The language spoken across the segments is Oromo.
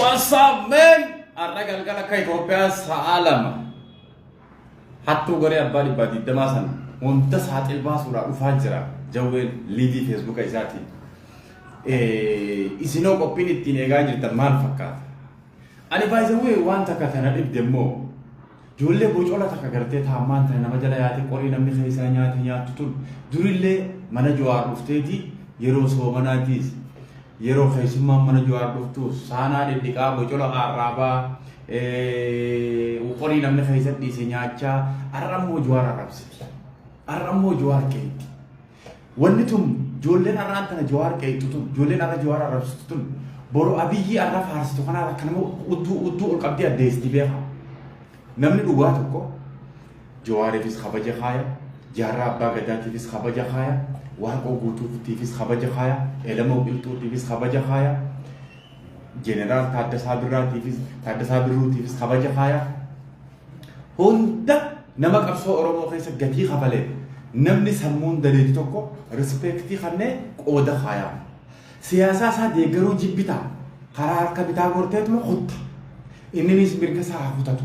What's up, man? Har'a galgala akka Itoophiyaa sa'a 2 hattuu garee abbaa 120 sana hunda saaxil baasuudhaa dhufaa jira. Jawween liivii feesbuuka isaatiin. Isinoo qophiin ittiin eegaa jirtan maal fakkaata? Ani by the way waan takka tana dhibde immoo ijoollee bocola takka gartee taammaan tana nama jala yaate qorii namni keessaa nyaate nyaattu tun durillee mana Jawaar dhufteeti yeroo soomanaatiis yeroo keessummaan mana Jawaar dhuftu saanaa dhidhiqaa bocola arraabaa qorii namni keessa dhiise nyaachaa har'a immoo Jawaar arrabsiti. Har'a immoo Jawaar qeetti. Wanni tun ijoolleen har'aan tana Jawaar qeexxu tun ijoolleen har'a Jawaar arrabsitu tun boru Abiyyii har'a faarsitu kanaaf akka nama udduu udduu ol qabdee addeessiti beeka. Namni dhugaa tokko Jawaariifis kabaja kaaya, Jaarraa Abbaa Gadaatiifis kabaja kaaya, Waaqoo Guutuutiifis kabaja kaaya, Elemoo Qilxuutiifis kabaja kaaya, Jeneraal Taaddasaa Birraatiifis Taaddasaa Birruutiifis kabaja kaaya. Hunda nama qabsoo Oromoo keessa gatii kafaleef namni sammuun daleetu tokko rispeektii kannee qooda kaayaa. Siyaasaa isaa deeggaruu jibbitaa karaa harka bitaa gorteetuma kutta. Inninis mirga isaa haa kutatu.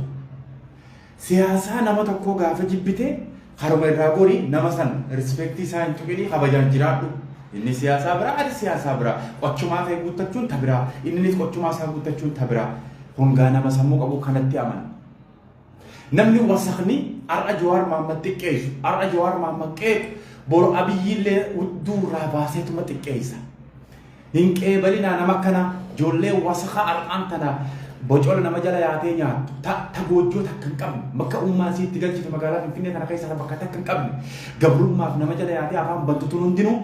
Siyaasaa nama tokkoo gaafa jibbite karuma irraa gori nama san rispeektii isaa hin tuqinii kabajaan jiraadhu. Inni siyaasaa biraa ati siyaasaa biraa. Qochumaa kee guuttachuun ta biraa. Inninis qochumaa isaa guuttachuun ta biraa. Hongaa nama sammuu qabu kanatti amana. Namni wasakni har'a Jawaar Mahaammad xiqqeessu, har'a Jawaar Mahaammad qeequ, boru Abiyyiillee hudduu irraa baaseetuma xiqqeessa. Hin qeebalinaa nama akkanaa ijoollee wasaka har'aan tana bocola nama jala yaatee nyaattu ta, ta goojjoo takka hin qabne bakka ummaan sii itti galchite magaalaa Finfinnee tana keessa bakka takka hin qabne gabrummaaf nama jala yaatee afaan bantu tun hundinuu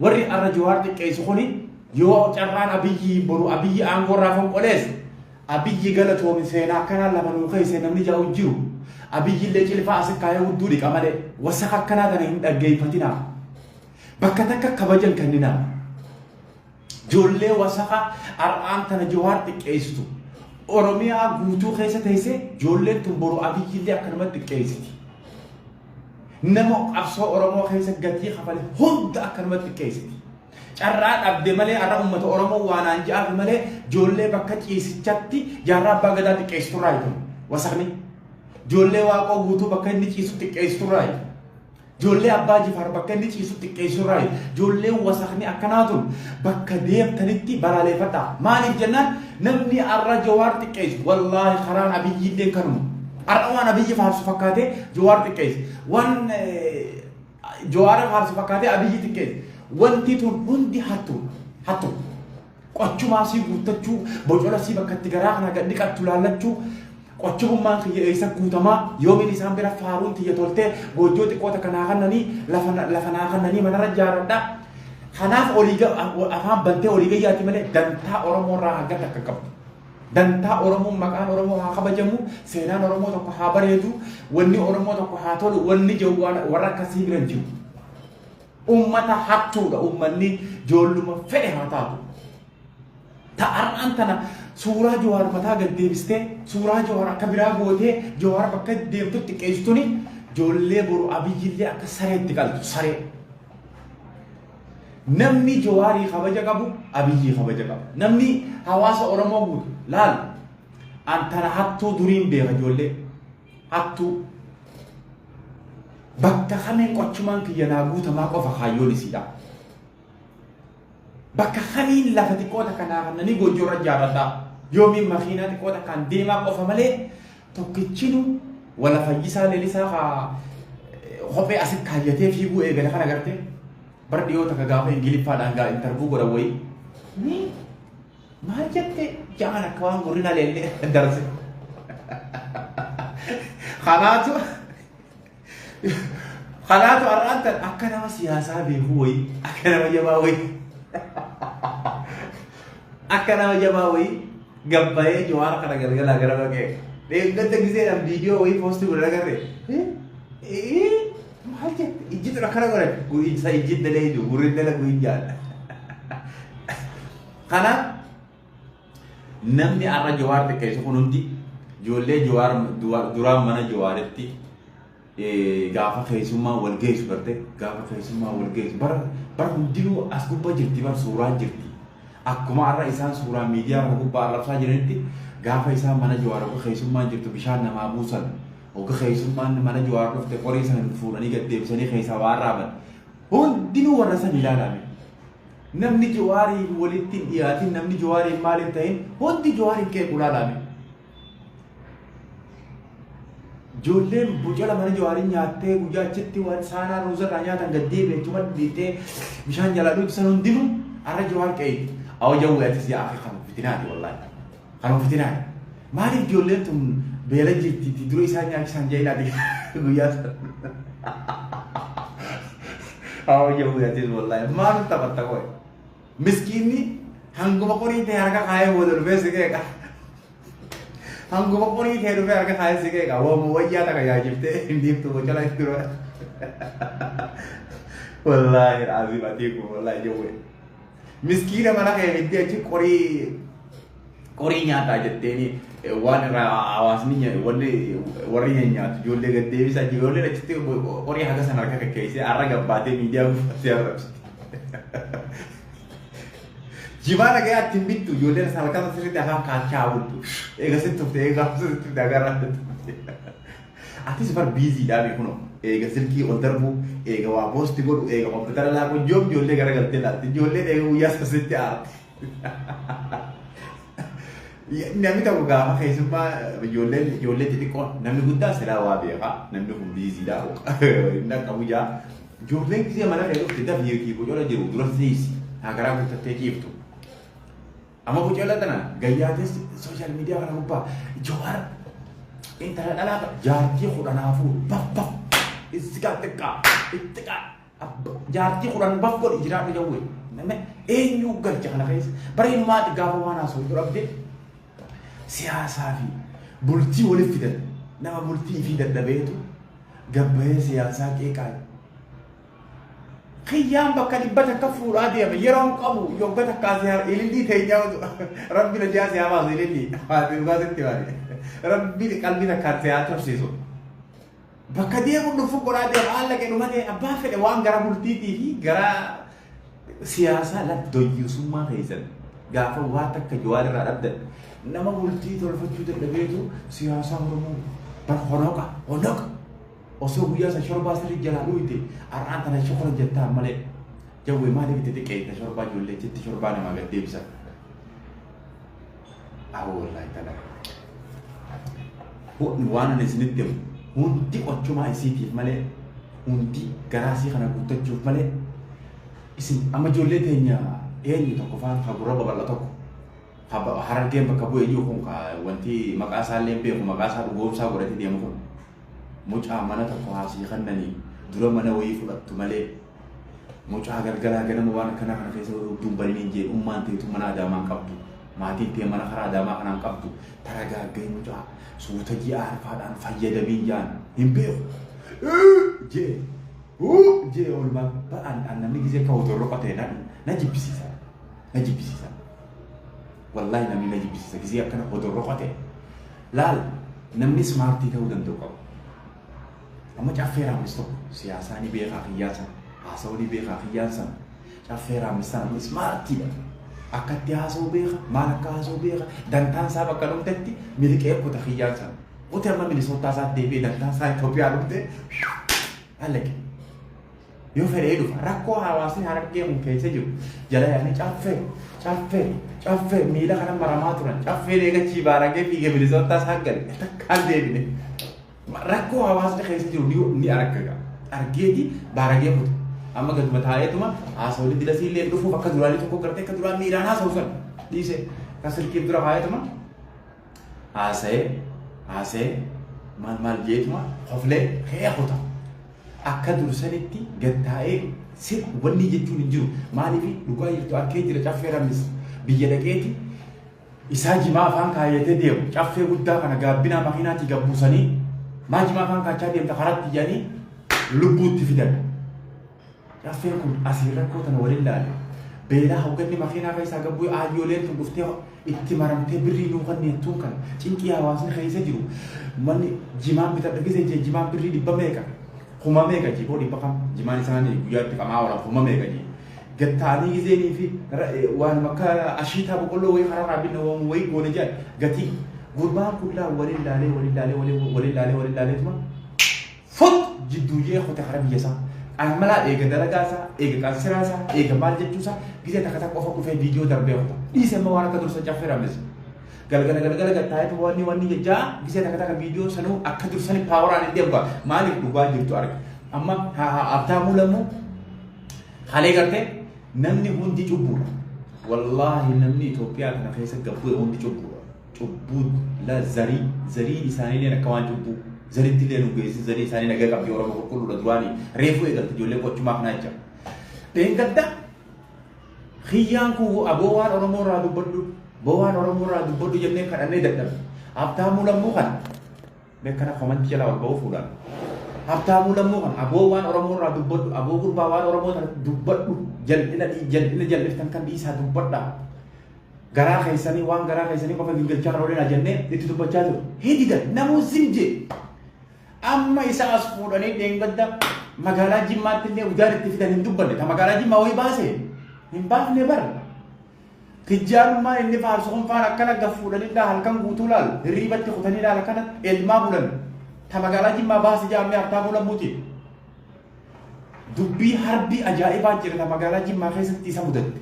Warri arra Jawaar xiqqeessu kuni yoo carraan Abiyyi boru Abiyyi aangoo irraa fonqolees Abiyyi galatoomi seenaa akkanaa lafa nuu keesse namni ja'u jiru. Abiyyi illee cilfaa asi kaayee hudduu dhiqa malee wasaka akkanaa tana hin dhaggeeffatinaa. Bakka takka kabaja hin kenninaa. Ijoollee wasaka har'aan tana Jawaar xiqqeessitu. Oromiyaa guutuu keessa teessee ijoolleen tun boru Abiyyi illee akkanumatti xiqqeessiti. Nama qabsoo Oromoo keessa gatii kafale hunda akkanumatti xiqqeessiti. Carraa dhabde malee har'a uummata Oromoo waan aan ja'aaf malee ijoollee bakka ciisichatti Jaarraa Abbaa Gadaa xiqqeessiturraa jiru. Wasakni. Ijoollee Waaqoo Guutuu bakka inni ciisu xiqqeessiturraa jiru. Ijoollee Abbaa Jifaar bakka inni ciisu xiqqeessiturraa jiru. Ijoollee wasakni akkanaa tun bakka deemtanitti balaaleeffadhaa. Maaliif jennaan namni har'a Jawaar xiqqeessu wallaahi karaan Abiyyiillee kanuma. Har'a waan Abiyyi faarsu fakkaatee Jawaar xiqqeesse. Waan Jawaara faarsu fakkaatee Abiyyi xiqqeesse. Wanti tun hundi hattu. Hattu. Qochumaa sii guuttachuu, bocola sii bakka itti garaa kana gad dhiqattu laallachuu, qochumummaan kiyya eessa guutamaa, yoomiin isaan bira faaruun tiyya toltee goojjoo xiqqoo takka naa kannanii lafa lafa naa kannanii manarra ijaarradha. Kanaaf olii afaan bantee olii gayyaati malee dantaa Oromoo irraa hanga takka hin qabdu. Dantaa Oromoo maqaan Oromoo haa kabajamu, seenaan Oromoo tokko haa bareedu, wanni Oromoo tokko haa tolu, wanni jiru warra akkasii bira hin jiru. Ummata hattuudha ummanni ijoolluma fedhe haa taatu. Ta har'aan tana suuraa Jawaar mataa gad deebistee suuraa Jawaar akka biraa gootee Jawaar bakka deemtutti qeessituni ijoollee boru Abiyyillee akka sareetti qaltu saree. Namni Jawaarii kabaja qabu Abiyyii kabaja qaba. Namni hawaasa Oromoo guutu laal an tana hattuu duriin beeka ijoollee hattuu bakka kamiin qochumaan kiyya naa guutamaa qofa kaayyoon isiidha. Bakka kamiin lafa xiqqoo takka naa kannanii goojjoo irra ijaarradhaa. Yoomiin makiinaa xiqqoo takkaan deemaa qofa malee tokkichinu wala Fayyisaa Lelisaa kaa kophee asit kaayyatee fiiguu eegale kana gartee bara dhiyoo takka gaafa Ingiliffaadhaan gaa intarvuu godhan wayii. Ni maal jette ja'an akka waan gurri na leellee darse. Kanaatu kanaatu har'aan tan akka nama siyaasaa beekuu wayii akka nama jabaa wayii akka nama jabaa wayii gabbayee Jawaar kana galgalaa gara baqee. Dheengadda gizeedhaan viidiyoo wayii poostii godhe agarre. Maal jette? Ijji tun akkana godhate. Isa ijji dalee jiru gurri dalagu hin jaalla. Kanaaf namni har'a Jawaar xiqqeessu kun hundi ijoollee Jawaar duraan mana Jawaaritti gaafa keessummaa wal geessu garte gaafa keessummaa wal geessu bara bara hundinuu as gubbaa jirti bara suuraan jirti. Akkuma har'a isaan suuraa miidiyaa kana gubbaa arrabsaa jiranitti gaafa isaan mana Jawaar hogga keessummaan jirtu bishaan namaa buusan, hogga keessummaan mana Jawaar dhufte qorii san fuudhanii gad deebisanii keessaa waa arraaban. Hundinuu warra san ilaalame. Namni Jawaariin walitti hin dhiyaatin, namni Jawaariin maal hin ta'in hundi Jawaariin qeequ ilaalame. Ijoolleen bocola mana Jawaariin nyaattee guyyaa achitti waan saanaa ruuzarraa nyaatan gad deebi'e achuma dhiitee bishaan jalaa dhugdu san hundinuu har'a Jawaar qeeqi. Awwa jawwee atis yaa akhi kan fitinaati wallaahi. Kan fitinaati. Maaliif ijoolleen tun beela jirti dura isaan nyaachisan jaa'ilaati guyyaa san. Awwa jawwee atis wallaahi maal taphatta qoy. Miskiinni hanguma qorii ta'e harka kaayee booda dhufee si qeeqa. Hanguma qorii ta'e dhufee harka kaayee si qeeqa. Waamuma wayyaa takka nyaachiftee hin dhiiftu bocola itti dura. Wallaahi aziim atii kun wallaahi jawwee. Miskiina mana kee fiddee achi qorii qorii nyaataa jetteeni waan irraa hawaasni wanni warri nyaatu ijoollee gad deebisaa ijoolleen achitti qorii haga sana harka kakkeessee har'a gabbaatee miidiyaa gubbaatti arrabsiti. Jimaa dhaga'ee atti hin bittu ijoolleen halkan sirriitti afaan kaachaa bultu. Eega sitti tufte eega sitti tufte agarra. Atis bar biiziidhaa beekuno. Eega silkii ol darbu, eega waa poosti godhu, eega kompiitara laaqu, ijoom ijoollee garagaltee laalti. Ijoolleen eega guyyaa sasitti aarti. Namni tokko gaafa keessummaa ijoolleen ijoollee xixiqqoon namni guddaan silaa waa beekaa namni kun biiziidha hin dhaqqabu jaa. Ijoolleen gisee mana kee dhufte dafii yookiin bocola jiru dura siisi haa garaa guuttattee ciiftu. Amma bocola tana gayyaates sooshaal miidiyaa kana gubbaa Jawaar intala dhalaa jaartii kudhanaafuu baf baf issiqaa xiqqaa xiqqaa jaartii 10 baf godhi jiraadhu jawwe. Namni eenyu galcha kana keessa bara inumaati gaafa waan haasa'u dhabde siyaasaa fi bultii walitti fidan nama bultii fi dadhabeetu gabbayee siyaasaa qeeqaa. Kiyyaan bakka 100 fuudhaa deema yeroo hin qabu yogga takkaa si haa ilillii teenyaa rabbi na jiyaa si haa baasu ilillii dhugaa sitti baane rabbi qalbii takkaan si haa tursiisu. Bakka deemu dhufu godhaa deema haala kee dhumatee abbaa fedhe waan gara bultiitii fi gara siyaasaa lafdoyyisummaa keessan gaafa waa takka Jawaar irraa dhabdan nama bultii tolfachuu dadhabeetu siyaasaa Oromoo bar honoqa honoqa osoo guyyaa san shorbaa sirrii jalaa dhuyte har'aan tana shokora jettaa malee jawwee maaliif itti xiqqeessa shorbaa ijoollee jetti shorbaa namaa gad deebisan. Awwa wallaahi tana. Waan ani isinitti himu hundi qochumaa isiitiif malee hundi garaa isii kana guuttachuuf malee isin amma ijoollee teenya eenyu tokko faan ka gurra babal'a tokko harargeen bakka bu'ee jiru kun ka wanti maqaa isaallee hin beeku maqaa isaa dhugoomsaa godhatee deemu kun mucaa mana tokko haasii kannanii dura mana wayii fudhattu malee mucaa galgalaa ganama waan akkanaa kana keessa dubduun baniin hin jeen ummaan teetu mana adaamaan qabdu maatiin tee mana karaa adaamaa kanaan qabdu taragaaggee mucaa suuta ji'a arfaadhaan fayyadamiin jaan hin beeku jee jee oolmaa ba'an namni gisee akka hotorroqa ta'e na jibbisiisa na jibbisiisa wallaahi namni na jibbisiisa gisee akkana hotorroqa ta'e laal namni smaartii ta'uu danda'u qaba. Amma caffee raammis tokko siyaasaa ni beekaa kiyyaan sana haasawuu ni beekaa kiyyaan sana caffee raammis sana amma smaartiidha. Akka itti haasawuu beeka maal akka haasawuu beeka dantaan isaa bakka dhumtetti miliqee kuta kiyyaan sana. Kuti amma Minisootaa isaa deebi'ee dantaan isaa Itoophiyaa dhumte allaqe. Yoo fedhee dhufa rakkoo hawaasni harargee kun keessa jiru jala yaa'anii caffee caffee caffee miila kana maramaa turan caffee eegachii baaragee fiigee Minisootaa isaa gale takkaan deebine. Rakkoo hawaasni keessa jiru ni arga. Argeeti baaragee kuta. Amma gaduma taa'eetuma haasawni dilasii illee dhufuuf akka duraanii tokko gartee akka duraan miiraan haasawu san dhiise. Kan silkiif dura kaa'eetuma haasa'ee haasa'ee maal maal jeetuma koflee ka'ee kuta. Akka dursanitti gad taa'ee si wanni jechuun hin jiru. Maaliif dhugaa jirtu arkee jira caffee rammis biyya dhaqeeti isaa jimaa afaan kaayyatee deemu caffee guddaa kana gaabbinaa makiinaatii gabbuusanii maa jimaa afaan kaachaa deemta karatti jedhanii lubbuutti fidan. Caffeen kun asiin rakkoo tana waliin laale. Beelaa hogganni makiinaa keessaa gabbuu aayyooleen tun dhuftee itti maramtee birrii nuu kanneen tun kana cinqii hawaasni keessa jiru. Manni jimaan bitadha gisee jee jimaan birrii dhibba meeqa kuma meeqa jee koo dhibba kam jimaan isaanii guyyaatti qamaa oolan kuma meeqa jee. Gattaanii gizeenii fi waan akka ashiitaa boqqolloo wayii karaa raabinna wayii goone jedhan gatii. Gurbaan kun laa waliin laalee waliin laalee waliin laalee waliin laalee tuma fut jidduu jee kote karaa biyya isaa. Ammalaa eega dalagaa isaa, eega qansiraa isaa, eega maal jechuu isaa gizee takka takka qofa dhufee viidiyoo darbee kuta. Dhiise immoo waan akka dursa caffee rammise. Galgala galgala gattaa'etu wanni wanni jechaa gizee takka takka viidiyoo sanuu akka dursani paawaraan hin deemu. Maaliif dhugaa jirtu arga. Amma Habtaamuu Lammuu halee gartee namni hundi cubbuudha. Wallaahi namni Itoophiyaa kana keessa gabbu'e hundi cubbuudha. Cubbuu la zarii zariin isaaniillee akka waan cubbuu zaritti illee nu geessi zarii isaanii nagaa qabdi Oromoo qulqulluudha duraanii reefuu eegalte ijoollee qochumaa kanaa jecha. Dheengadda kiyyaan kun aboo waan Oromoo irraa dubbadhu boo waan Oromoo irraa dubbadhu jennee kadhannee dadhabne. Habtaamuu Lammuu kana beekana komantii jalaa ol ba'uu fuudhaan. Habtaamuu Lammuu kana aboo waan Oromoo irraa dubbadhu aboo gurbaa waan Oromoo dubbadhu jal'ina jal'ina jal'iftan kan dhiisaa dubbadhaa. Garaa keessanii waan garaa keessanii qofa gingilchaa kan oolinaa jennee itti dubbachaa jiru. Hin didan namuu zim jee. Amma isa as fuudhanii dheengadda magaalaa Jimmaatti illee udaan itti fidan hin dubbanne. Ta magaalaa Jimmaa wayii baase hin baafne bara. Tijjaarummaan inni faarsu kun faan akkana gad fuudhanii laa halkan guutuu laal hirriibatti kutanii laal akkana elmaa bulan. Ta magaalaa Jimmaa baase jaammee Habtaamuu Lammuuti. Dubbii harbii ajaa'ibaa jira ta magaalaa Jimmaa keessatti isa mudatte.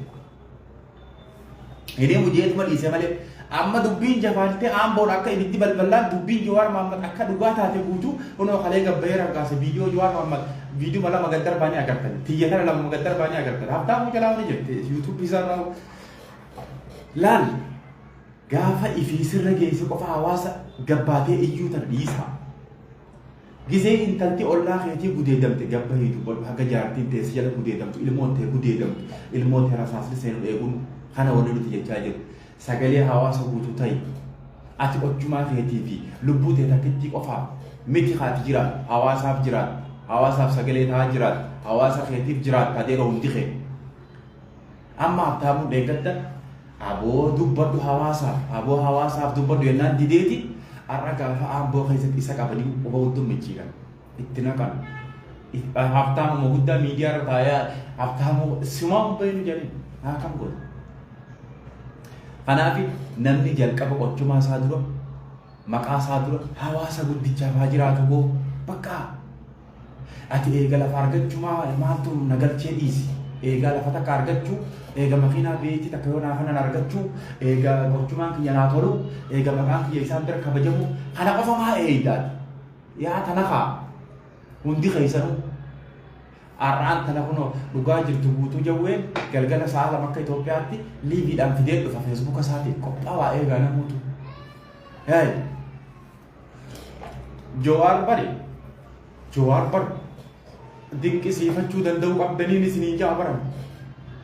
Inni hojeetuma dhiise malee amma dubbiin jabaattee Amboon akka ibiddi balballaan dubbiin Jawaar Mahaammad akka dhugaa taate guutuu kunoo kalee gabbayee raggaase viidiyoo Jawaar Mahaammad viidiyoo lama gad darbaanii agartan tiyya tana lama gad darbaanii agartan Habtaamuu jalaa wani jette yuutuubii isaarraa laal gaafa ifii sirra geesse qofa hawaasa gabbaatee iyyuu tana dhiisaa. Gizee intalti ollaa keetii gudeedamte gabba hiitu godhu haga jaartiin tee si jala gudeedamtu ilmoon tee gudeedamtu ilmoo tee rasaasni seenu eeguun kana wanni nuti jechaa jiru. Sagalee hawaasa guutuu ta'i. Ati ochumaa keetii fi lubbuu tee takkittii qofaaf miti kaati jiraatu hawaasaaf jiraatu hawaasaaf sagalee ta'aa jiraatu hawaasa keetiif jiraatta adeera hundi kee. Amma Habtaamuun dheengadda aboo dubbadhu hawaasaaf aboo hawaasaaf dubbadhu jennaan dideeti har'a gaafa Amboo keessatti isa qabanii quba hudduu micciiran itti naqan. Habtaamuma guddaa miidiyaa irra taa'ee Habtaamuu simaa hin beeknu jedhanii haa kam godhu. Kanaaf namni jalqaba qochumaa isaa dura maqaa isaa dura hawaasa guddichaaf haa jiraatu koo bakka ati eega lafa argachumaa maaltu na galchee dhiisi. Eegaa lafa takka argachuu, eega makiinaa beetii takka yoo naa kanan argachuu, eega gochumaan kiyya naa tolu, eega maqaan kiyya isaan bira kabajamu, kana qofa maa eeydaati. Yaa tana kaa hundi keessanuu har'aan tana kunoo dhugaa jirtu guutuu jawween galgala sa'a 2 akka Itoophiyaatti liiviidhaan fidee dhufa feesbuuka isaatiin qophaawaa eegaa namuutu. Hey. Jawaar bari Jawaar bar dinqisiifachuu danda'uu qabdaniin isiniin ja'a baran.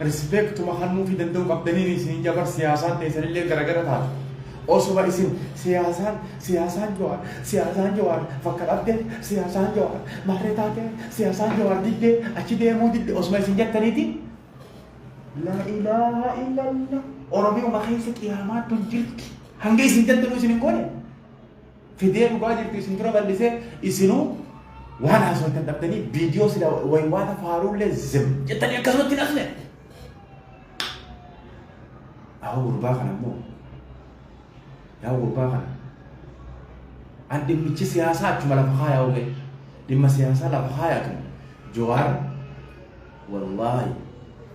Rispeektuma kennuufii danda'uu qabdaniin isiniin ja'a bar siyaasaan teessanillee garagara taatu. Osuma isin siyaasaan siyaasaan Jawaar siyaasaan Jawaar bakka dhabde siyaasaan Jawaar maarree taate siyaasaan Jawaar diddee achi deemuu didde osuma isin jettaniiti. La ilaaha illallah. Oromiyooma keessa qiyaamaa tun jirti. Hanga isin jettanuu isin hin goone. Fidee dhugaa jirtu isin dura bal'isee isinuu waan haasoftan dhabdanii viidiyoo sila waywaata faaruullee zim jettanii akkasumatti hin hafne. Yaa gurbaa kana immoo yaa gurbaa kana an dhimmichi siyaasaa achuma lafa kaayaa oge dhimma siyaasaa lafa kaayaatu Jawaar wallaahi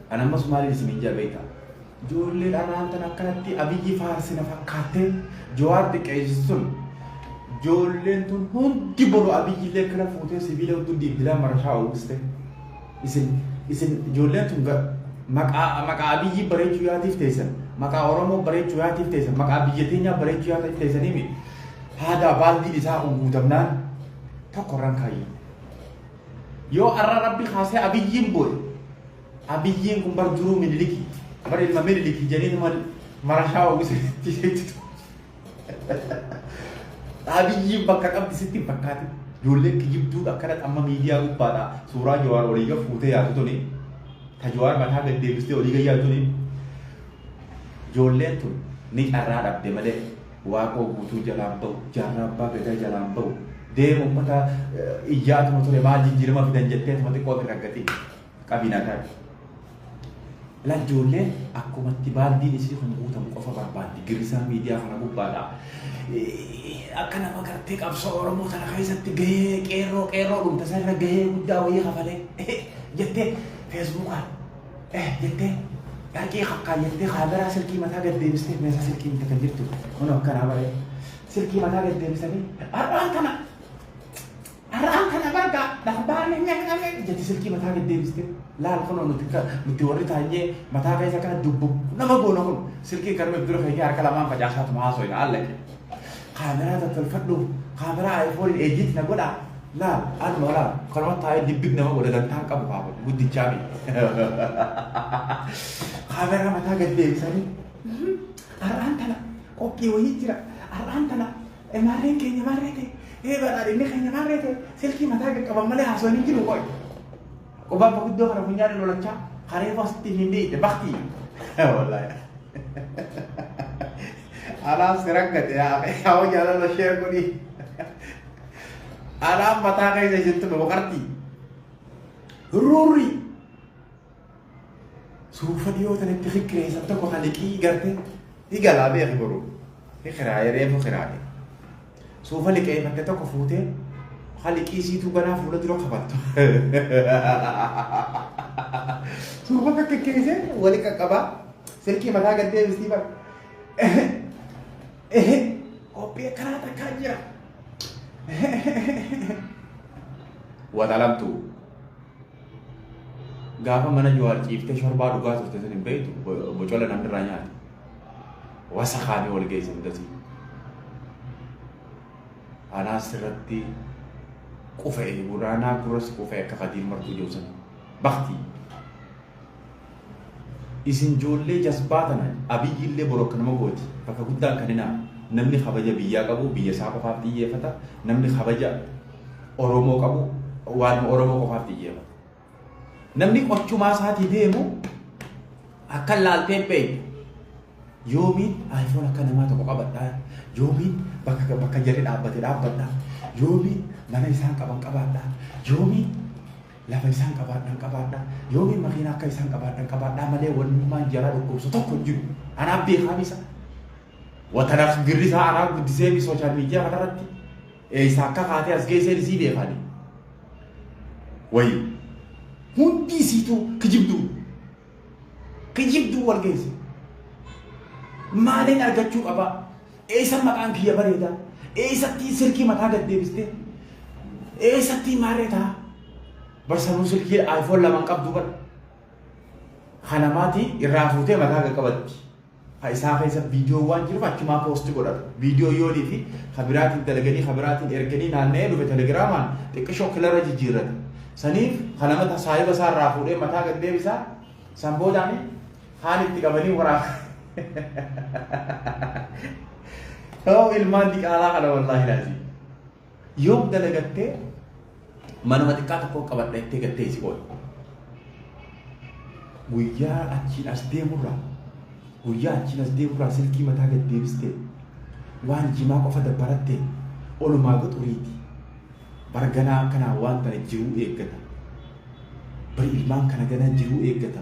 an ammas maaliin isin hin jaa beektaa. Ijoolleen arraan tan akkanatti Abiyyi faarsina fakkaattee Jawaar xiqqeessitu sun ijoolleen tun hundi boru Abiyyi illee akkana fuutee sibiila hudduu diibdilaa marashaa uwwiste. Isin isin ijoolleen tun maqaa maqaa Abiyyi bareechuu yaatiif teessan maqaa Oromoo bareechuu yaatiif teessan maqaa biyya teenyaa bareechuu yaatiif teessanii mi haada baaldiin isaa kun guutamnaan tokko irraan kaayyu. Yoo arra Rabbi kaasee Abiyyiin bu'e Abiyyiin kun bar duruu Minilikii bar ilma Minilikii jedhanii marashaa uwwisetti jechuudha. Abiyyiin bakka qabdi sitti hin fakkaatin. Ijoolleen kijibduun akkana amma miidiyaa gubbaadha suuraa Jawaar olii gad fuutee yaatu tuni ta Jawaar mataa gad deebistee olii gad yaatu tuni ijoolleen tun ni carraa dhabde malee Waaqoo Guutuu jalaan ba'u Jaarraa Abbaa Gadaa jalaan ba'u deema ummata iyyaatuma ture maal jijjiirama fidan jetteetuma xiqqoo hin raggaxin qabinaa taate. Laal, ijoolleen akkumatti baaldiin isii kun guutamu qofa barbaaddi. Girrisaa miidiyaa kana gubbaadha. Akka nama gartee qabsoo Oromoo tana keessatti gahee qeerroo dhumte sanirra gahee guddaa wayii kafalee jettee, Feesbuukaan jettee, dhaqee kakkaayyattee, kaameraa silkii mataa gad deebistee, meeshaa silkii miti kan jirtu kun akkanaa baree silkii mataa gad deebisanii, "Har'aan kana bargaa darbaan jetti." Silkii mataa gad deebistee laal. Kunoo nuti warri taanyee mataa keessa kana dubbu nama goona. Kun silkii kanuma dura keenya harka lamaan facaasaatuma haasoyna. Allaqe kaameraa tottolfadhu, kaameraa iPhone edit na godha. Laal, anuma laal, kanuma taa'ee dibbig nama godha. Dantaan qabu kaa kun guddichaa mi kaameraa mataa gad deebisanii, "Har'aan tana qophii wayii jira, har'aan tana maarreen keenya maarree ta'e, ee badhaadhinni keenya maarree ta'e." Silkii mataa gad qaban malee haasawanii hin jiru. Qoy, qubaan guddoo kana funyaan lolachaa karee fasti hin dhiite baktii. Wallaahi anaan si rakkate. Yaa jaalala, share godhi. Anaan mataa keessa isin tume boqartii ruurri suufa dhiyoo tanatti kikireessan tokko kan liqii garte higalaa beeki boru hikiraaye, reefu kiraaye, suufa liqeeffatte tokko fuutee kan liqii siituu ganaa fuula dura qabattu suufa kakkakkeessee wali qaqqabaa, silkii mataa gad deebistii bara, "Qophii akkanaa takkaa jira." Waxalamtu gaafa mana Jawaar ciiftee shorbaa dhugaa turte sun hin beektu. Bocola namni irraa nyaate wasa kaamee wal geesse hundasii. Anaas irratti qufa'e, gurraanaa gurras qufa'e akka kadiir martuu jiru sana baktii. Isin ijoollee jasbaa tana Abiyyillee boru akka nama gooti. Bakka guddaan kan hinaa namni kabaja biyyaa qabu biyya isaa qofaaf xiyyeeffata. Namni kabaja Oromoo qabu waan Oromoo qofaaf xiyyeeffata. Namni qochumaa isaatii deemu akka laaltee beektu. Yoomiin iPhone akka namaa tokko qabadhaa? Yoomiin bakka jarri dhaabbate dhaabbadhaa? Yoomiin mana isaan qaban qabaadhaa? Yoomiin lafa isaan qabaadhan qabaadhaa? Yoomiin makiinaa akka isaan qabaadhan qabaadhaa malee wannummaan jaraa dhukkubsu tokko hin jiru. Anaaf beekaa isa. Watanaaf girri isaa anaa guddisee social media kanarratti eessa akka kaatee as geessee isii beekani. Wayi hundi isiituu kijibduu. Kijibduu wal geesse. Maaliin argachuu qabaa? Eessa maqaan kiyya bareedaa? Eessatti silkii mataa gad deebistee? Eessatti maarree ta'a? Barsanuu silkii iPhone lamaan qabdu bara. Kanamaati irraa fuutee mataa gad qabatti. Ha isaa keessa viidiyoo waan jiruuf achumaa post godhata. Viidiyoo yoonii fi kabiraatiin dalaganii, kabiraatiin erganii, naanna'ee dhufe Telegiraamaan xiqqishoo kilara jijjiirrata. Saniif kanamata saahiba isaa irraa fuudhee mataa gad deebisaa. San boodaan haan itti qabanii waraaba. Ta'uu ilmaan diqaalaa kana, wallaahi laazim. Yoom dalagattee manuma xiqqaa tokko qabadha jettee gattee si qoodi? Guyyaa achiin as deemurraa, guyyaa achiin as deemurraa silkii mataa gad deebistee waan jimaa qofa dabbarattee olumaa gaxuriiti. Barganaa akkanaa waan tana jiruu eeggata. Bari ilmaan kana ganaa jiruu eeggata.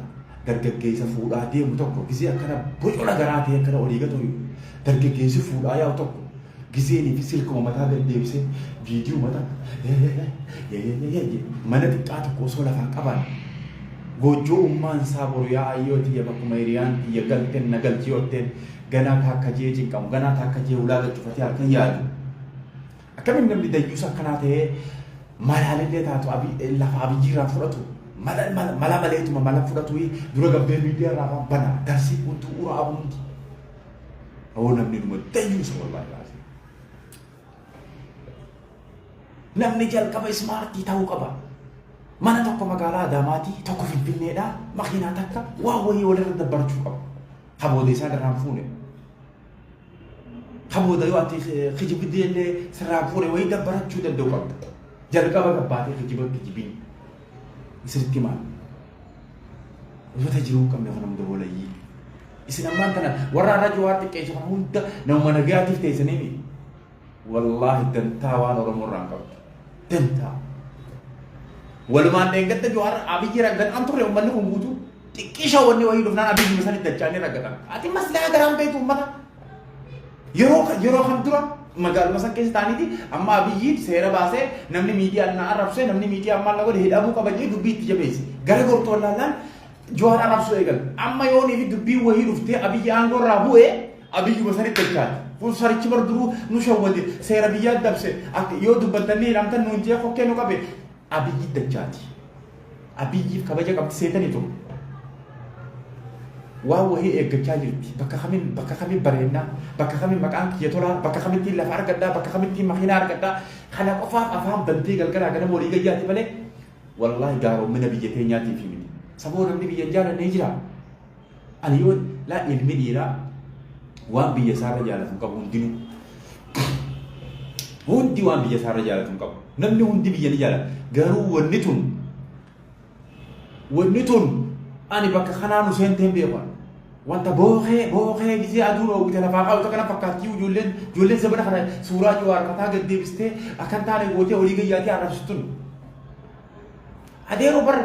Dargaggeessa fuudhaa deemu tokko gizee akkana bocola garaa ta'e akkana olii gatu, dargaggeessi fuudhaa yaa'u tokko gizeenii fi silkuma mataa gad deebisee viidiyoo mataa mana xiqqaa tokko osoo lafaan qaban, goojjoo ummaan isaa boru "Yaa ayyoo tiyya, bakkuma hiriyaan tiyya galteen na galchi" yootteen, ganaa taakka jee cinqamu, ganaa taakka jee hulaa gad cufatee halkan yaadu. Akkamiin namni dayyuusa akkanaa ta'ee malaalillee taatu lafa Abiyyiirraa fudhatu, mala mala maleetuma mala fudhatu, dura gabbee miidiyaa irraa afaan bana darsii guutuu ura abuunti. Hoo namni numa dayyuusa, wallaahi laazim. Namni jalqaba smart ta'uu qaba. Mana tokko magaalaa Adaamaatii, tokko Finfinneedhaa, makiinaa takka, waa wayii walirra dabbarachuu qaba. Kabooda isaan irraan fuune. Kabooda yoo ati kijibdee illee sirraa fuune wayii dabbarachuu danda'u qabda. Jalqaba gabbaatee kijiba kijibiin. Isinitti maal? Uffata jiruu hin qabne kana hunda walayyii. Isin ammaan tana warra har'a Jawaar xiqqeessu kana hunda nama nagaatiif teessanii. Wallaahi dantaa waan Oromoo irraa hin qabdu. Dantaa. Walumaan dheengadda Jawaar Abiyyi raggaxaan turre uummanni kun guutuu. Xiqqisha wanni wayii dhufnaan Abiyyuma sanitti dachaanii raggatan. Ati maslahaa garaan beektu uummata. Yeroo kam dura magaaluma san keessa ta'aniiti amma Abiyyiin seera baasee namni miidiyaan na arrabsee, namni miidiyaan maal na godhe hidhamuu qaba jedhee dubbii itti jabeesse. Gara gortu wallaallaan Jawaar arrabsuu eegale. Amma yoonii fi dubbiin wayii dhuftee Abiyyi aangoo irraa bu'ee Abiyyuma sanitti dachaati. Kun sarichi bar duruu nu shawwade, seera biyyaa dabse, akka yoo dubbattanii hidhamtan nuun jee kokkee nu qabe, Abiyyi dachaati. Abiyyiif kabaja qabdi seetanii tun. Waan wahii eeggachaa jirti. Bakka kamiin bareennaa, bakka kamiin maqaan kiyya tolaa, bakka kamittiin lafa argadhaa, bakka kamittiin makiinaa argadhaa. Kana qofaaf afaan bantee galgalaa ganama walii gayyaati malee wallaahi gaaroommina biyya teenyaatiif miti. Saboo namni biyya hin jaalannee jira. Ani yoo laa ilmi dhiiraa waan biyya isaarra jaalatu hin qabu hundinuu. Hundi waan biyya isaarra jaalatu hin qabu. Namni hundi biyya ni jaalata. Garuu wanni tun ani bakka kanaa nu seentee hin beeku. Wanta booqee booqee gisee aduun oowwite lafaa qabu kana fakkaattii ijoolleen zabana kana suuraa Jawaar mataa gad deebistee akkan taane gootee olii gayyaatee arrabsitun. Adeeroo bar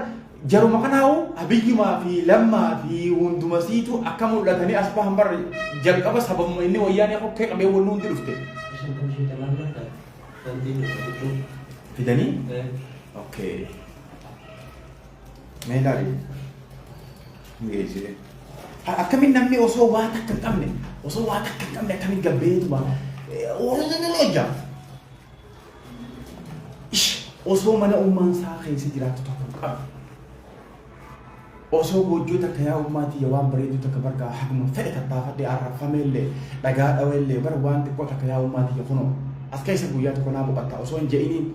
jaruma kanaa'u Abiyyumaa fi Lammaa fi hundumasiitu akka mul'atanii as bahan bar jalqaba sababuma inni Wayyaanee kokkee qabee wanni hundi dhufte. Fidanii? Okay. Mee ilaali. Hin geessine. Akkamiin namni osoo waa takka hin qabne, osoo waa takka hin qabne, akkamiin gabbeetuma hojjaa? Ish, osoo mana ummaan isaa keessa jiraattu tokko hin qabne. Osoo goojjoo takka, yaa ummaa tiyya, waan bareedduu takka bargaa haguma fedhe tattaafadhee arrabfame illee, dhagaa dhawe illee, bar waan xiqqoo takka, yaa ummaa tiyya, kunoo as keessa guyyaa tokko naa boqotta osoo hin je'iniin,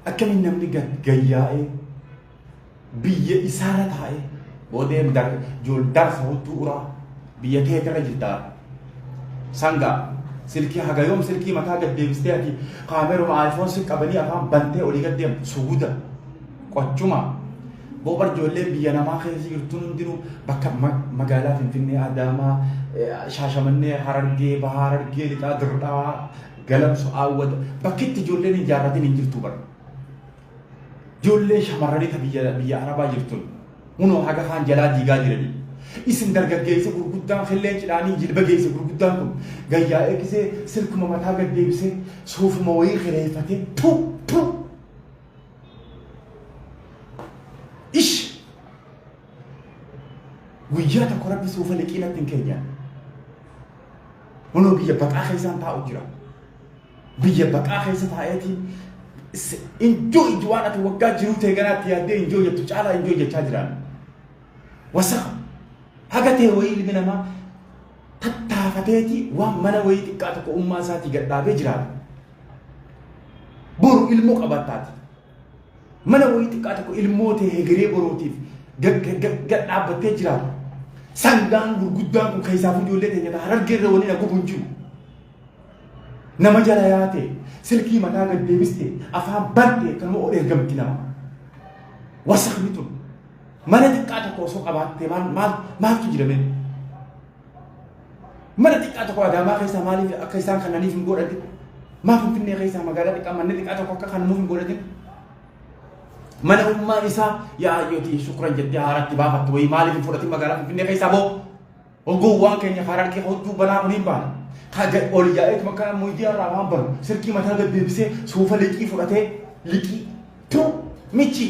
akkamiin namni gayyaa'ee biyya isaarra taa'ee boodee darsa hudduu uraa biyya teetirra jirtaa sangaa silkii haga yoom silkii mataa gad deebistee ati kaameruma iPhone si qabanii afaan bantee olii gad deemtu suguda qochuma boobar. Ijoolleen biyya namaa keessa jirtuun hundinuu bakka magaalaa Finfinnee, Adaamaa, Shaashamannee, Harargee Bahaa, Harargee Lixaa, Dirredhawaa, Galamso, Aawwata, bakki itti ijoolleen hin jaarratin hin jirtu bara. Ijoollee shamarranii ta biyya Arabaa jirtun hunoo haga kaan jalaa diigaa jiranii. Isin dargaggeessa gurguddaan killeen cidhaanii jilba geesse gurguddaan kun gayyaa'ee gisee silkuma mataa gad deebisee suufuma wayii kireeffatee tu tu ish guyyaa tokko Rabbi suufa liqii natti hin keenyaan. Hunoo biyya baqaa keessaan taa'u jira. Biyya baqaa keessa taa'eetiin enjoy waan ati waggaa jiruu ta'e ganaatti yaaddee enjoy jettu caalaa enjoy jechaa jiraan. Wasaka haga ta'e wayii ilmi namaa tattaafateeti waan mana wayii xiqqaa tokko ummaa isaatii gad dhaabee jiraata. Boru ilmoo qabattaati. Mana wayii xiqqaa tokko ilmoo ta'e hegeree borootiif gad dhaabbattee jiraata. Sangaan gurguddaan kun keessaafuu ijoollee teenya Harargee irra waliin haguugu hin jiru. Nama jala yaate silkii mataa gad deebiste afaan bante kanuma ol ergamti nama. Wasakni tun mana xiqqaa tokko osoo qabaattee maal maal maaltu jira mee? Mana xiqqaa tokko Adaamaa keessaa maaliif akka isaan kannaniif hin godhatin? Maaf Finfinnee keessaa magaalaa xiqqaa manni xiqqaa tokko akka kannamuuf hin godhatin? Mana ummaan isaa yaa hayyooti shukran jettee haaratti baafattu wayii maaliif hin fudhatin magaalaa Finfinnee keessaa boo? Gowwaan keenya Harargee hudduu balaa kun hin baana. Kaga ol yaa'eetuma akkana miidiyaa irraa waan banu silkii mataa gad deebisee suufa liqii fudhatee liqii tu michi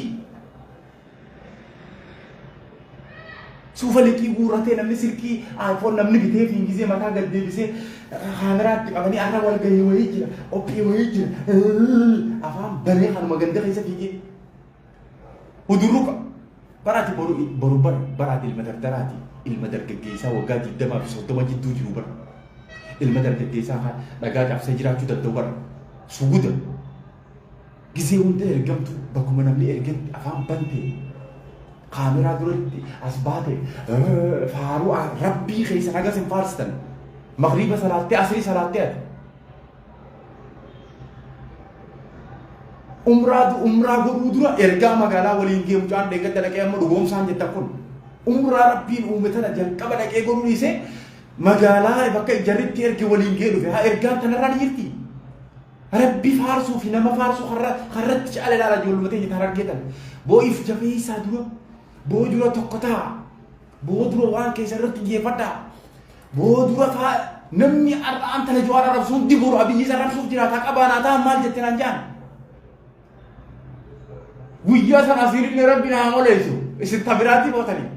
suufa liqii guurratee namni silkii iPhone namni bitee fi gisee mataa gad deebisee kaameraatti qabanii arra wal gahii wayii jira, qophii wayii jira, afaan banee kanuma ganda keessa fiigee hudurruqa. Baraati boru boru bara baraati ilma dardaraati, ilma dargaggeessaa waggaa 20 fi 30 jidduu jiru bara ilma dargaggeessaa kan dhagaa cabsee jiraachuu danda'u bara suguda gisee hunda ergamtu bakkuma namni ergetti afaan bante kaameraa duratti as baate faaruu Rabbii keessa nagas hin faarsitan. Magriiba salaattee, asrii salaattee, ati umraa godhuu dura ergaa magaalaa waliin gee mucaan deeggadda dhaqee amma dhugoomsaan jettan kun umraa Rabbiin uume tana jalqaba dhaqee godhuu dhiisee magaalaa bakka jarritti erge waliin gee dhufe. Haa, ergaan tanarraa ni jirti. Rabbi faarsuu fi nama faarsuu karratti caala ilaala ijoolluma teenya tan argeetan. Boo'iif jabeessaa dura Boo dura tokko ta'a. Boo dura waan keessa irratti xiyyeeffadhaa. Boo dura faa namni har'aan tana Jawaar arrabsu hundi boru Abiyyi isa arrabsuuf jiraata qabaanaa ta'an maal jette naan jaan. Guyyaa sana asiin rabbi naa moleessu isin tabiraatti bootanii.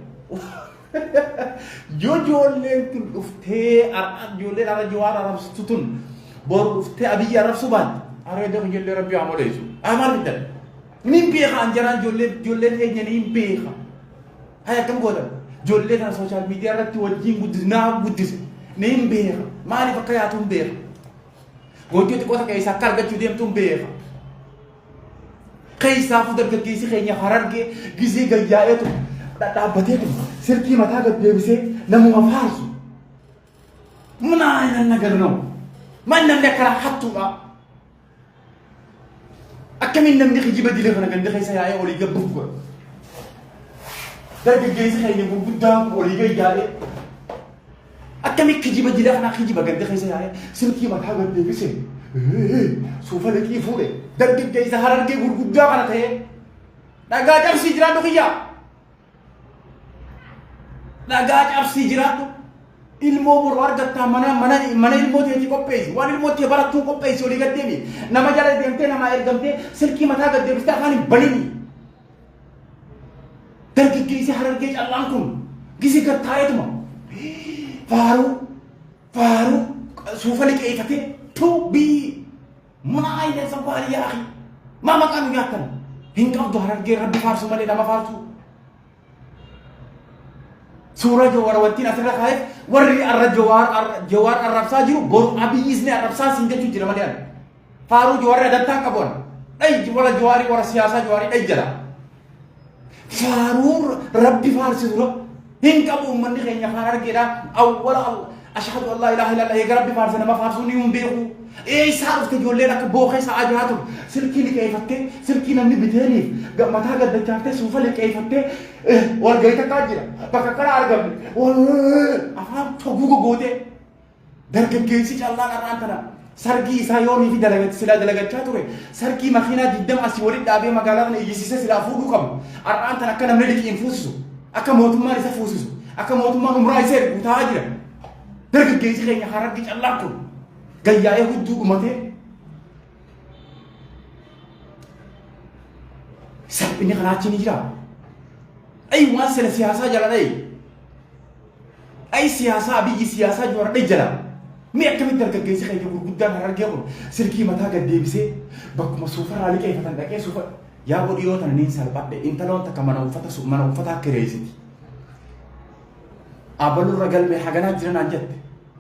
Yoo ijoolleen tun dhuftee ijoolleen har'a Jawaar arrabsitu tun boru dhuftee Abiyyi arrabsuu baatte areeda ijoollee rabbi haa moleessu. Haa maal fiddan? Niin beeka an jaraan ijoollee ijoollee teenya niin beeka. Hay akkam gootan? Ijoollee kana sooshaal miidiyaa irratti wajjin guddise naa guddise. Niin beeka. Maaliif akka yaatu hin beeka. Goojjoo xiqqoo takka eessa akka argachuu deemtu hin beeka. Keessaafuu dargaggeessi keenya Harargee gizee gayyaa'eetu dhadhaabbateetu silkii mataa gad deebisee namuma faarsu. Munaa nan nagar ነው. Man namni akkana hattuudha. Akkamiin namni kijiba dile kana ganda keessa yaa'ee olii gad buuf godha. Dargaggeessi keenya gurguddaan kun olii gad yaa'ee akkamiin kijiba dile kana kijiba ganda keessa yaa'ee silkii mataa gad deebisee suufa liqii fuudhe dargaggeessa Harargee gurguddaa kana ta'ee dhagaa cabsii jiraadhu kiyyaa. Dhagaa cabsii jiraadhu. Ilmoo boru argattaa mana mana mana ilmoo teetii qopheessi. Waan ilmoo tee barattuun qopheessi olii gad deemi. Nama jala deemtee namaa ergamtee silkii mataa gad deebistee afaan hin banini. Dargaggeessi Harargee callaan kun gisi gad taa'eetuma. Faaruu faaruu suufa liqeeffatee tuu bii muna ayna sabbaari yaa akhi. Maa maqaa nu nyaattan? Hin qabdu Harargee rabbi faarsu malee nama faarsu. Suuraa Jawaar wantiin asirra kaa'eef warri arra Jawaar Jawaar arrabsaa jiru boru Abiyyis ni arrabsaa siin jechuu jira malee ani. Faaruu Jawaarri adantaan qabu ani. Dhayi warra Jawaarii warra siyaasaa Jawaarii dhayi jala. Faaruu rabbi faarsisu hin qabu uummanni keenya kaan argeedha. Awwala ashhadu an laa ilaaha illallah eega rabbi faarse nama faarsuu ni hin beeku. Eessaa dhufte ijoolleen akka bookee sa'aa jiraatu silkii liqeeffattee silkii namni biteeniif mataa gaddachaaftee suufa liqeeffattee walgahii takkaa jira. Bakka kana argamne afaan toguu gogootee dargaggeessi callaan har'aan tana sargii isaa yoomii fi dalagatti silaa dalagachaa ture sargii makiinaa 20 asii walitti dhaabee magaalaa kana iyyisiisee silaa fuudhuu qabu. Har'aan tana akka namni liqiin fuusisu akka mootummaan isa fuusisu akka mootummaan umraa isa ergu taa'aa jira. Dargaggeessi keenya Harargee callaan kun gayyaa'ee hudduu dhumatee salphinni kanaa achi ni jira. Ayi waan sila siyaasaa jala dhayi. Ayi siyaasaa biyyi siyaasaa jala dhayi jala. Mee akkamitti dargaggeessi keenya gurguddaan Harargee kun silkii mataa gad deebisee bakkuma suufarraa liqeeffatan dhaqee suufa yaa godhiyoo tana niin salphadhe intaloon takka mana uffata mana uffataa kireessiti. Abalurra galmee haganaa jira naan jette.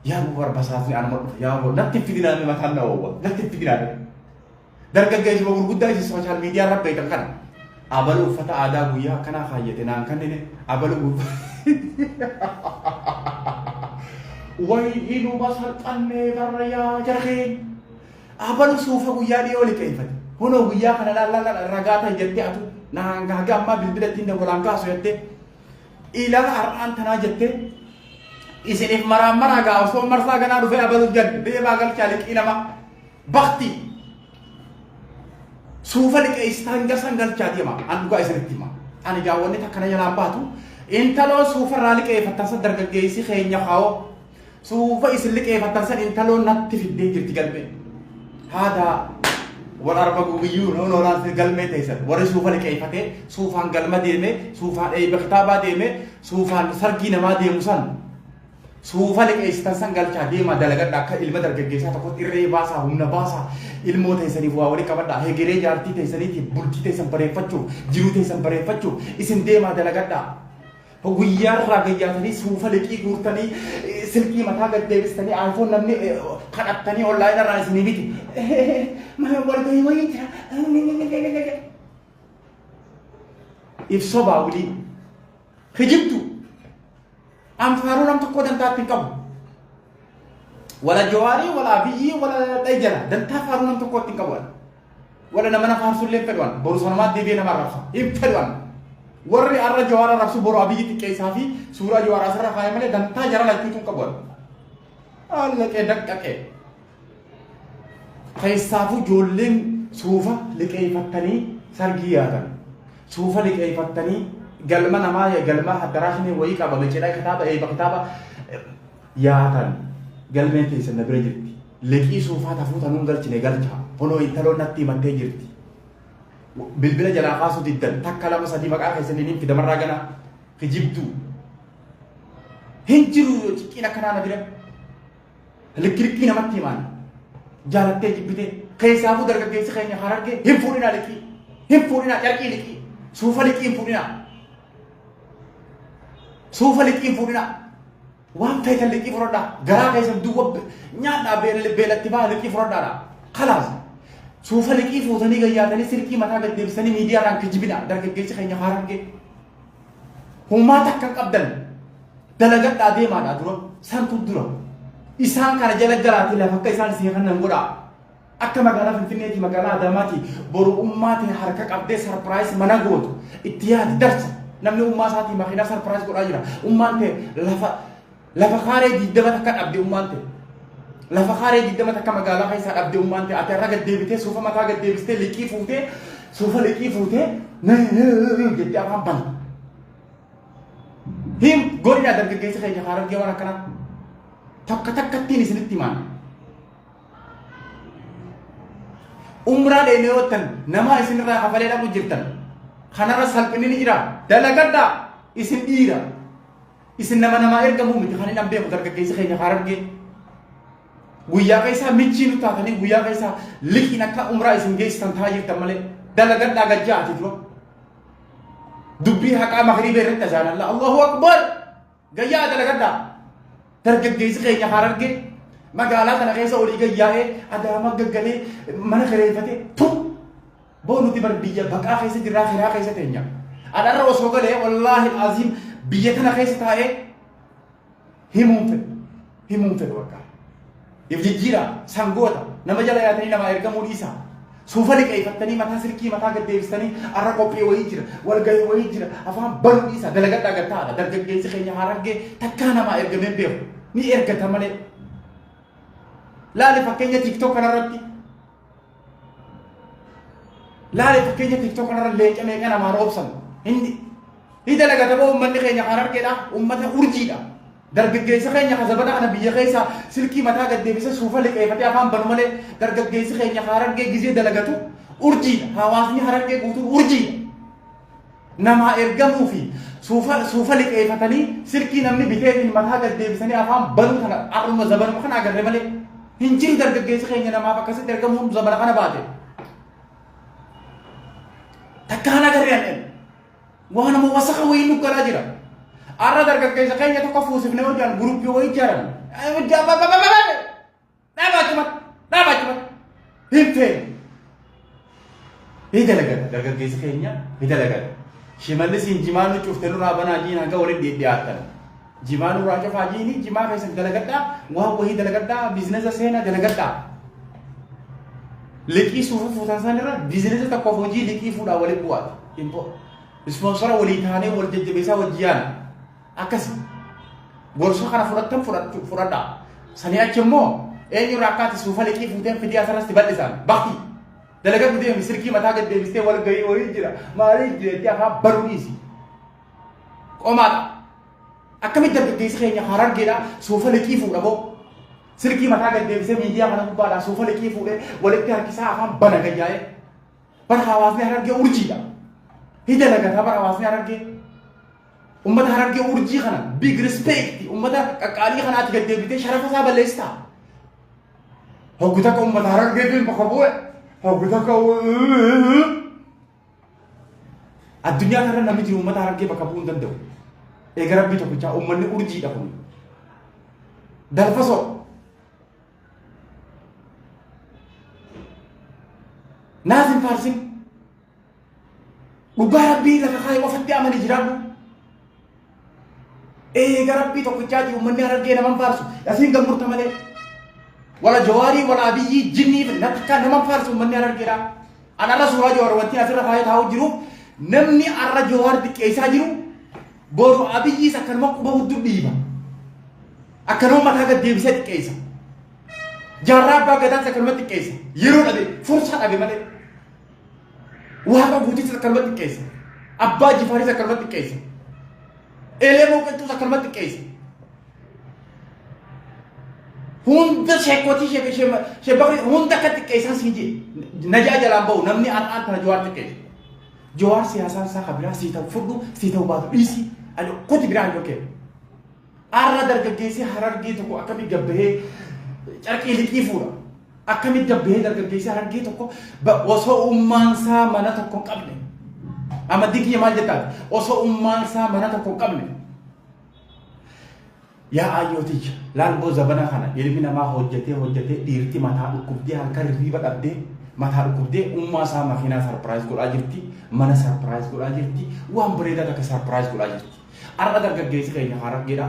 Yaa bu barbasaasni anuma dhufe yaa bu natti fidinaa mataan na oowwa natti fidinaa. Dargaggeessuma gurguddaa isin sooshaal miidiyaa irra beektan kana. Abalu uffata aadaa guyyaa akkanaa kaayyate naan kannine abalu Wayi inuma salphannee barra yaa jara keenya. Abalu suufa guyyaa dhiyoo liqeeffate. Kunoo guyyaa kana laal laal ragaa ta'e jettee atu naan haga ammaa bilbila ittiin dawwalaan kaasu jettee ilaa har'aan tanaa jettee isiniif maraan maraa gaa osoo marsaa ganaa dhufee abalu gad deemaa galchaa liqii nama bakti suufa liqeessitaa hanga san galchaa deema an dhugaa isinitti hima ani gaa wanni takka na jalaan baatu intaloon suufa irraa liqeeffattan san dargaggeessi keenya kaa'oo suufa isin liqeeffattan san intaloon natti fiddee jirti galmee haadaa wal arba gubiyyuu noolaan galmee teessan warri suufa liqeeffatee suufaan galma deemee suufaan eebba kitaabaa deemee suufaan sargii namaa deemu san Suufa liqeessitan san galchaa deemaa dalagadha akka ilma dargaggeessaa tokkotti irree baasaa humna baasaa ilmoo teessaniif waa walii qabadha hegeree jaartii teessaniitiif bultii teessan bareeffachuuf jiruu teessan bareeffachuuf isin deemaa dalagadha. Guyyaarraa gayyaatanii suufa liqii guurtanii silkii mataa gad deebistanii iPhone namni kadhattanii online irraa isinii biti. Walgahii wayii jira. Ibsoo baawulii. Kijibdu. An faaruu nam tokkoo dantaa itti hin qabu. Wala Jawaarii, wala Abiyyii, wala Dhayjala. Dantaa faaruu nam tokkoo itti hin qabu. Wala nama na faarsu illee hin fedhu an. Boru sanumaa deebi'ee nama arrabsa. Hin fedhu an. Warri har'a Jawaar arrabsu boru Abiyyi xiqqeessaa fi suuraa Jawaar asirra kaa'e malee dantaa jara lachuutu hin qabu an. Allaqee daqqaqee. Keessaafuu ijoolleen suufa liqeeffattanii sargii yaatan. Suufa liqeeffattanii Galma namaa galma addaraashinii wayii qaba cidha kitaaba eebba kitaaba yaatan galmeen teessan na bira jirti. Liqii suufaa tafuu tanuun galchine galcha. Honoo intaloon natti himattee jirti. Bilbila jalaa kaasuu diddan takka lama sadii maqaa keessanii niin fidamarraa gana kijibduu. Hin jiru xiqqeen akkanaa na bira. Likki likkii namatti himaan. Jaalattee jibbitee keessaafuu dargaggeessi keenya harargee hin fuudhinaa liqii. Hin fuudhinaa carqii liqii. Suufa liqii hin fuudhinaa. Suufa liqii hin fuudhinaa. Waan feetan liqii fudhadhaa. Garaa keessan duwwa nyaadhaa beelatti baha liqii fudhadhaadha. Kalaas. Suufa liqii fuutanii gayyaatanii silkii mataa gad deebisanii miidiyaadhaan kijibina dargaggeessi keenya harargee. Humaa takka hin qabdan. Dalagadhaa deemaadhaa dura. Santu dura. Isaan kana jala galaatii lafa akka isaan isin kannan godhaa. Akka magaalaa Finfinneetii magaalaa Adaamaatii boru ummaa tee harka qabdee surprise mana gootu itti yaadi darsa. Namni ummaa isaatii makiinaa surprise godhaa jira. Ummaan tee lafa lafa kaaree 20 takka dhabde ummaan tee. Lafa kaaree 20 takka magaalaa keessaa dhabde ummaan tee. Ati har'a gad deebitee suufa mataa gad deebistee liqii fuutee suufa liqii fuutee jettee afaan banta. Him godina dargaggeessi keenya harargee waan akkanaa takka takkattiin isinitti himaan. Umraa dheeyne yoo jettan namaa isinirraa kafalee dhaqu jirtan. Kanarra salphinni ni jira. Dalagadhaa isin dhiira. Isin nama namaa ergamuu miti kan hin beeku dargaggeessi keenya harargee. Guyyaa keessaa michii nu taatanii guyyaa keessaa liqiin akka umraa isin geessitan taa'aa jirtan malee dalagadhaa gajjaa ati dura. Dubbii haqaa magriiba irratti azaanalla. Allahu Akbar! Gayyaa dalagadhaa. Dargaggeessi keenya harargee magaalaa kana keessa olii gayyaa'ee adaama gaggalee mana kireeffatee tu boo nuti bar biyya baqaa keessa jirraa kiraa keessa teenya. Adharra osoo galee wallaahi aziim biyya tana keessa taa'ee himuun fedhu. Himuun fedhu bakka. If jijjiiraa sangoota nama jala yaatanii namaa ergamuu dhiisaa. Suufa liqeeffattanii mataa silkii mataa gad deebistanii arra qophii wayii jira walgahii wayii jira afaan banuu dhiisaa dalagadhaa gad taa'aadha. Dargaggeessi keenya harargee takkaa namaa ergamee beeku ni ergata malee. Laali fakkeenya TikTok kanarratti. Laali fakkeenya TikTok kanarra leenca meeqa namaa roobsan. Hindi ni dalagata boo uummanni keenya harargeedha uummata urjiidha. Dargaggeessi keenya ka zabana kana biyya keessa silkii mataa gad deebisee suufa liqeeffatee afaan banu malee dargaggeessi keenya ka harargee gizee dalagatu urjiidha. Hawaasni harargee guutuun urjiidha. Namaa ergamuu fi suufa suufa liqeeffatanii silkii namni biteetiin mataa gad deebisanii afaan banuu kana har'uma zabanuma kana agarre malee hin jiru dargaggeessi keenya namaaf akkasitti ergamuun zabana kana baate. Takkaan agarre ani. Waan nama wasaka wayii nu galaa jira. Har'a dargaggeessa keenya tokko fuusifnee hojjaan guruppii wayii ijaaran. Dhaabaa achumatti. Dhaabaa achumatti. Hin feene. Ni dalagata dargaggeessi keenya ni dalagata. Shimallisiin jimaa nu cufte nurraa banaa jiin hanga walitti dhiyaattan. Jimaa nurraa cufaa jiini jimaa keessan dalagadhaa waan wayii dalagadhaa biizinasa seenaa dalagadhaa. Liqii suufa fuutan san irra biizinasa tokkoof hojii liqii fuudhaa walitti bu'aati. Ispoonsara walii taanee wal jajjabeessaa wajji yaana. Akkasi. Gorsa kana fudhattan fudhadhaa. Sanii achi immoo eenyurraa akka ati suufa liqii fuuteen fidii asirratti bal'isaan. Bakti. Dalagadhu deemi silkii mataa gad deebistee wal gahii wayii jira. Maalii jira jettee afaan baruu dhiisi. Qomaadha. Akkamitti dargaggeessi keenya harargeedha suufa liqii fuudha boo. Silkii mataa gad deebisee miidiyaa kana gubbaadhaa suufa liqii fuudhee walitti harkisaa afaan bana gayyaa'ee. Bara hawaasni harargee urjiidha. Ni dalagata bara hawaasni harargee. Ummata harargee urjii kana big respect ummata qaqqaalii kanaatti gad deebitee sharafa isaa balleessitaa. Hoggu takka ummata harargeetiin bakka bu'e. Hoggu takka addunyaa kanarra namni jiru ummata harargee bakka bu'uu hin danda'u. Eega rabbii tokkichaa ummanni urjiidha kun. Dalfasoo. Naaf hin faarsin. Dhugaa rabbii lafa kaa'e qofatti amani jiraadhu. Eega rabbii tokkichaati uummanni harargee naman faarsu. Asiin gammurta malee. Wala jawaarii wala abiyyii jinnii nakka naman faarsu uummanni harargeedha. An arra suuraa jawaar wanti asirra kaa'ee taa'u jiru namni arra jawaar xiqqeessaa jiru boru abiyyiis akkanuma quba hudduu dhiiba. Akkanuma mataa gad deebisee xiqqeessa. Jaarraa abbaa gadaas akkanuma xiqqeessa. Yeroo dhabe fursaa dhabe malee. Waaqa guutuutti akkanuma xiqqeessa. Abbaa Jifaaris akkanumatti xiqqeessa. Elemoo Qilxuus akkanumatti xiqqeessa. Hunda sheekotii sheebakri hunda akka xiqqeessaa siin jee. Najaa jalaan bahu namni har'aan tana Jawaar xiqqeessa. Jawaar siyaasaan isaa kan biraa sii ta'u fudhu sii ta'u baatu dhiisi. Ani kuti biraa hin dhokee. Har'a dargaggeessi Harargee tokko akkamitti gabbahee carqii liqii fuudha. Akkamitti gabbahee dargaggeessi Harargee tokko osoo ummaansaa mana tokko hin qabne. Amantii kiyya maal jettaati? Osoo ummaansaa mana tokko hin qabne. Yaa aayyoo tiyya, laal boo zabana kana ilmi namaa hojjetee hojjetee dhiirti mataa dhukkubdee halkan hirriiba dhabdee mataa dhukkubdee ummaa isaa makiinaa sarpiraayiz godhaa jirti, mana sarpiraayiz godhaa jirti, waan bareedaa takka sarpiraayiz godhaa jirti. Har'a dargaggeessi keenya Harargeedha.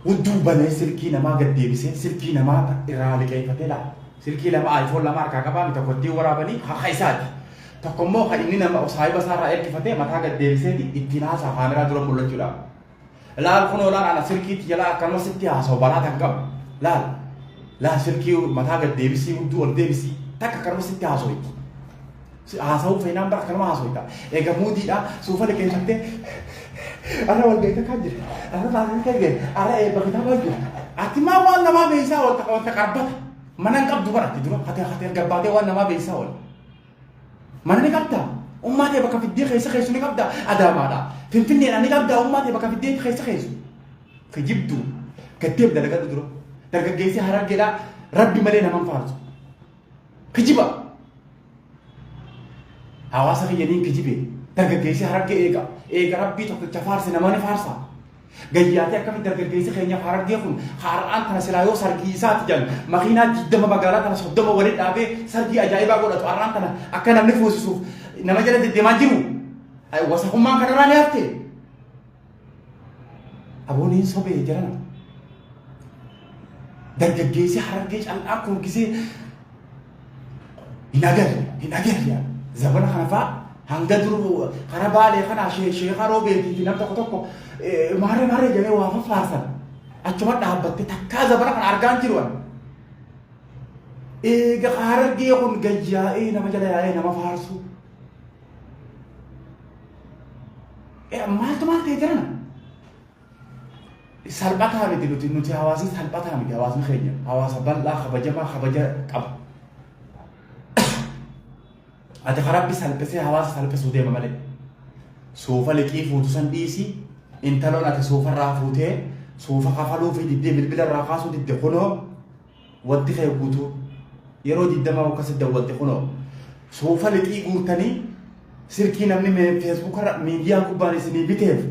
Hudduu banee silkii namaa gad deebisee silkii namaa irraa liqeeffatee laala. Silkii lama iPhone lama harkaa qabaa mi tokko ittiin waraabanii haqa isaati. Tokko immoo kan inni nama saahiba isaa irraa ergifatee mataa gad deebiseeti ittiin haasaa kaameraa dura mul'achuudhaaf. Laal kunoo laal ana silkiitti jalaa akkanuma sitti haasawu balaa tan qabu. Laal laal silkii mataa gad deebisii hudduu ol deebisii takka akkanuma sitti haasawu. Haasawuu feenaan bara akkanuma haasoyta. Eega muudiidha suufa liqeeffattee arra wal gahii takkaa jira. Arra taasisa kan ga'e arra eebba kitaabaa jira. Ati maa waan namaa beeysaa wanta wanta qarbata. Mana hin qabdu bara ati dura hatee hatee gabbaatee waan namaa beeysaa wal. Mana ni qabdaa. Ummaa tee bakka fiddee keessa keessu ni qabdaa. Adaamaadha. Finfinneedha ni qabdaa ummaa tee bakka fiddee keessa keessu. Kijibduu. Gaddeem dalagadhu dura. Dargaggeessi Harargeedha rabbi malee naman faarsu. Kijiba. Hawaasa kiyya niin kijibe. Dargaggeessi Harargee eega. Eega rabbii tokkicha faarse nama ni faarsa. Gayyaatee akkamitti dargaggeessi keenya Harargee kun har'aan tana silaa yoo sargii isaati jedhan makiinaa 20 magaalaa tana 30 walitti dhaabee sargii ajaa'ibaa godhatu har'aan tana akka namni fuusisuuf nama jala deddeemaa jiru. Wasakummaan kanarraa ni hafte. Aboon hin sobee jedhama. Dargaggeessi Harargee cal'aa kun gisee hin agarre hin agarre zabana kana fa'aa hanga dur karaa Baalee kana sheeka Roobeetii fi nam tokko tokko maarree maarree jedhee waa faffaarsan achuma dhaabbattee takkaa zabana kana argaa hin jiru. Eega Harargee kun gayyaa'ee nama jala yaa'ee nama faarsu. Maaltu maal ta'e jirana? Salphataa miti nuti hawaasni salphataa miti hawaasni keenya hawaasa bal'aa kabajamaa kabaja qabu. Ati karabbi salphisee hawaasa salphisuu deema malee. Suufa liqii fuutu san dhiisi intaloon ati suufarraa fuutee suufa kafaluu fi diddee bilbila irraa kaasuu didde kunoo wanti kee guutuu yeroo 20 akkasi dawwalte kunoo suufa liqii guurtanii silkii namni feesbuukarra miidiyaa gubbaan isinii biteef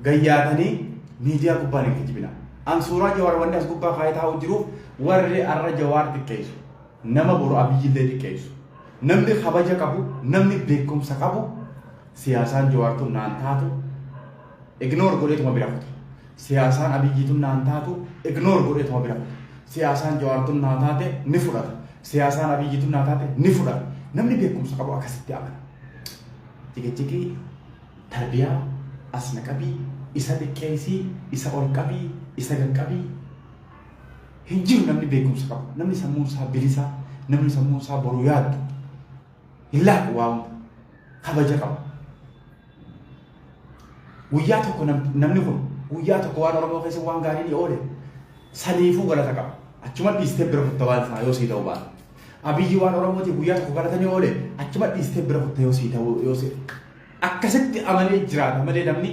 gayyaatanii miidiyaa gubbaan hin kijibina. An suuraa Jawaar wanni as gubbaa kaayee taa'u jiruuf warri arra Jawaar xiqqeessu nama boru Abiyyillee xiqqeessu. Namni kabaja qabu namni beekumsa qabu siyaasaan Jawaar tun naan taatu ignore godheetuma bira kuta. Siyaasaan Abiyyii tun naan taatu ignore godheetuma bira kuta. Siyaasaan Jawaar tun naa taate ni fudhata. Siyaasaan Abiyyii tun naa taate ni fudhata. Namni beekumsa qabu akkasitti amana. Ciqiciqii, tarbiyaa, as na qabii, isa xiqqeessii, isa ol qabii, isa gaqqabii. Hin jiru namni beekumsa qabu. Namni sammuun isaa bilisa, namni sammuun isaa boru yaaddu. Hin laaqu waa hunda. Kabaja qaba. Guyyaa tokko namni kun guyyaa tokko waan Oromoo keessa waan gaarii ni oole saniifuu galata qaba. Achuma dhiistee bira kutta waan isaa yoo sii ta'uu baate. Abiyyi waan Oromootiif guyyaa tokko galata ni oole achuma dhiistee bira kutta yoo sii ta'uu yoo sii akkasitti amanee jiraata malee namni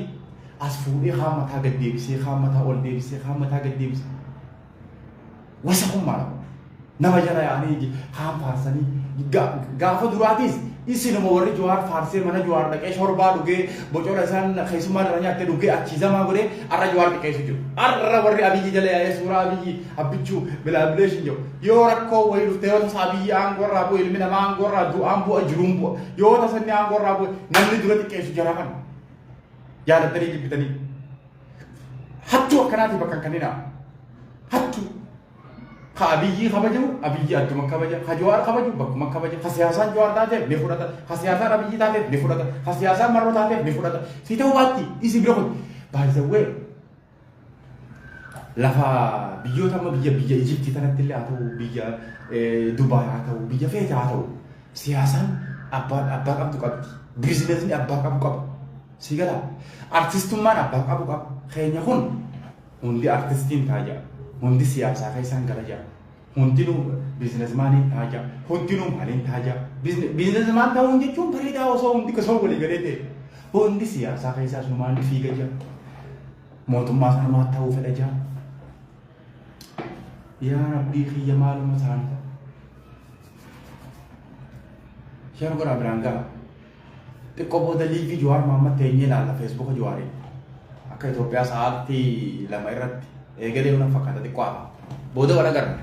as fuudhee kaan mataa gad deebisee kaan mataa ol deebisee kaan mataa gad deebisee. Wasakummaadha. Nama jala yaa'anii kaan faarsanii gaafa duraatis isinuma warri Jawaar faarsee mana Jawaar dhaqee shorbaa dhugee bocola isaan keessummaa irra nyaatte dhugee achii zamaa godhee har'a Jawaar xiqqeessu jiru. Har'a warri Abiyyi jala yaa'ee suuraa Abiyyi Abbichuu bilaabileeshin jiru. Yoo rakkoo wayii dhufte yoo tasa Abiyyi aangoo irraa bu'e ilmi namaa aangoo irraa du'aan bu'a jiruun bu'a. Yoo tasa inni aangoo irraa bu'e namni dura xiqqeessu jara kana. Jaalattanii jibbitanii. Hattuu akkanaatiif bakka hin kenninaa. Hattuu. Ka Abiyyii kabajamu Abiyyi adduma kabaja. Ka Jawaar kabaju bakkuma kabaja. Ka siyaasaan Jawaar taateef ni fudhata. Ka siyaasaan Abiyyii taateef ni fudhata. Ka siyaasaan Marroo taateef ni fudhata. Si ta'uu baatti isi bira kun. By the way, lafa biyyoota amma biyya biyya Ijiptii tanatti illee haa ta'u biyya Dubaay haa ta'u biyya feete haa ta'u siyaasaan abbaa abbaa qabdu qabdi. Businessni abbaa qabu qaba. Si galaa? Artistummaan abbaa qabu qaba. Keenya kun hundi artistiin ta'a jira. Hundi siyaasaa keessaan gala jira. Hundinuu businessmaniin ta'a jira. Hundinuu maaliin ta'a jira. Businessman ta'uun jechuun bareedaa osoo hundi osoo walii galee ta'e. Hundi siyaasaa keessaa sunumaan fiiga jira. Mootummaa sanumaa ta'uu fedha jira. Yaa Rabbii kiyya, maaluma isaanii. Share godhaa, biraan ga'a. Xiqqoo booda live Jawaar Mohammad teenyee ilaalla Facebooka Jawaarii. Akka Itoophiyaa sa'aatii 2 irratti eegalee una fakkaata, xiqqoo hafa. Booda wal agarra.